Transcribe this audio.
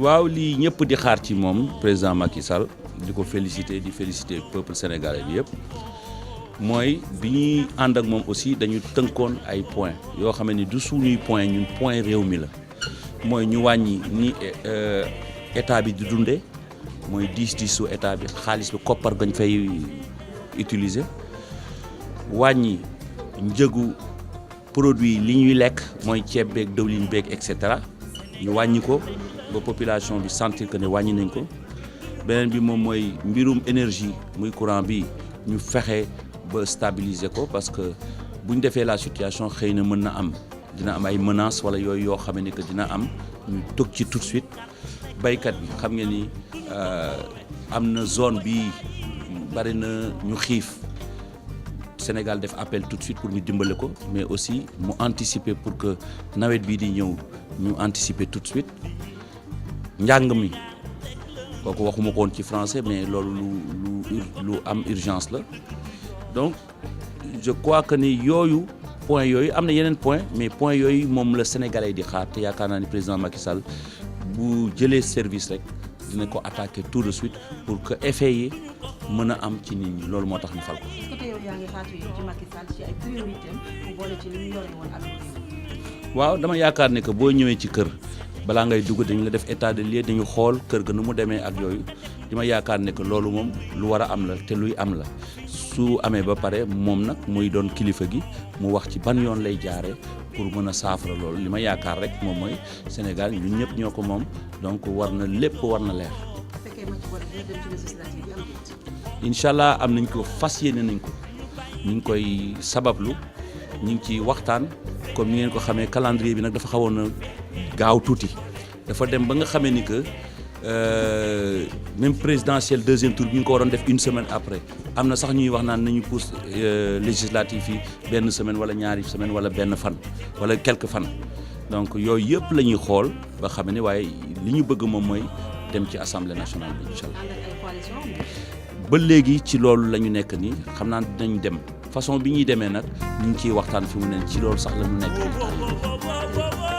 waaw lii ñëpp di xaar ci moom président Macky Sall di ko féliciter di féliciter peuple sénégalais bi yëpp mooy bi ñuy ànd ak moom aussi dañu tënkoon ay points yoo xam ne du suñuy point ñun point réew mi la mooy ñu wàññi ni état bi di dundee mooy diis su état bi xaalis bi koppar gañ fay utiliser wàññi njëgu produit li ñuy lekk mooy ceeb beeg dëwlin beeg et cetera ñu wàññi ko ba population bi sentir que ne wàññi nañ ko beneen bi moom mooy mbirum énergie muy courant bi ñu fexe ba stabiliser ko parce que bu ñu defee la situation xëy na mën na am dina am ay menaces wala yooyu yoo xam ne que dina am ñu toog ci tout de suite baykat bi xam nga ni am na zone bi bari na ñu xiif Sénégal def appel tout de suite pour ñu dimbale ko mais aussi mu anticiper pour que nawet bii di ñëw ñu anticiper tout de suite njàng mi kooku waxuma ko woon ci français mais loolu lu am urgence la donc je crois que ni yooyu point yooyu am na yeneen point mais point yooyu moom la Sénégalais di xaar te yaakaar naa ni président Macky Sall bu jëlee service rek dina ko attaquer tout de suite pour que effet yi mën a am ci nit ñi loolu moo tax ñu fal ko. est-ce que yow yaa ngi xaar ci Macky Sall ci ay priorités mu boole ci li mu yore woon ak waaw dama yaakaar ne que boo ñëwee ci kër balaa ngay dugg dañu la def état de lieu dañu xool kër ga nu mu demee ak yooyu dama yaakaar ne que loolu moom lu war a am la te luy am la su amee ba pare moom nag muy doon kilifa gi mu wax ci ban yoon lay jaaree pour mën a saafara loolu li ma yaakaar rek moom mooy Sénégal ñun ñëpp ñoo ko moom donc war na lépp war na leer. incha allah am nañ ko fas yéene nañ ko ñu ngi koy sabablu ñu ngi ci waxtaan comme ni ngeen ko xamee calendrier bi nag dafa xawoon na gaaw tuuti dafa dem ba nga xamee ni que même présidentielle deuxième tour bi ñu ngi ko waroon def une semaine après am na sax ñuy wax naan nañu pousse législative yi benn semaine wala ñaari semaine wala benn fan wala quelques fan donc yooyu yëpp la ñuy xool ba xam ne waaye li ñu bëgg moom mooy dem ci assemblée nationale bi incha allah. ba léegi ci loolu la ñu nekk nii xam naa dinañ dem façon bi ñuy demee nag ñu ngi ciy waxtaan fi mu ne ci loolu sax la ñu nekk.